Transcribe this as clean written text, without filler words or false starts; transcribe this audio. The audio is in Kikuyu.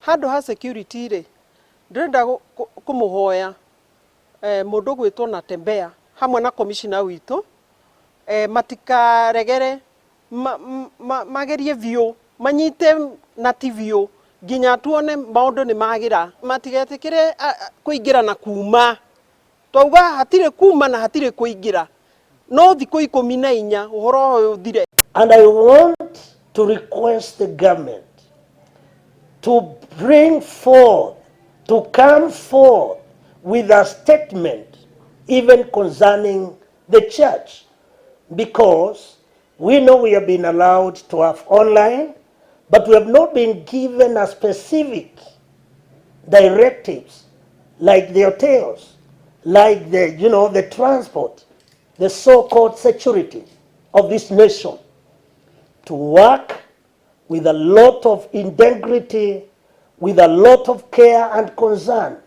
Handũ ha security rĩ, ndĩrenda kũmũhoya mũndũ ũgwĩtwo Natembeya hamwe na commissioner witũ matikaregere magerie biũ manyite nati biũ nginya tuone maũndũ nĩ magĩra. Matigetĩkĩre kũingĩra na kuma. Twauga hatirĩ kuma na hatirĩ kũingĩra no thikũ 14 ũhoro ũyũ ũthire. And I want to request the government to bring forth, to come forth with a statement even concerning the church, because we know we have been allowed to have online, but we have not been given a specific directives like the hotels, like the transport, the so-called security of this nation, to work with a lot of integrity, with a lot of care and concern.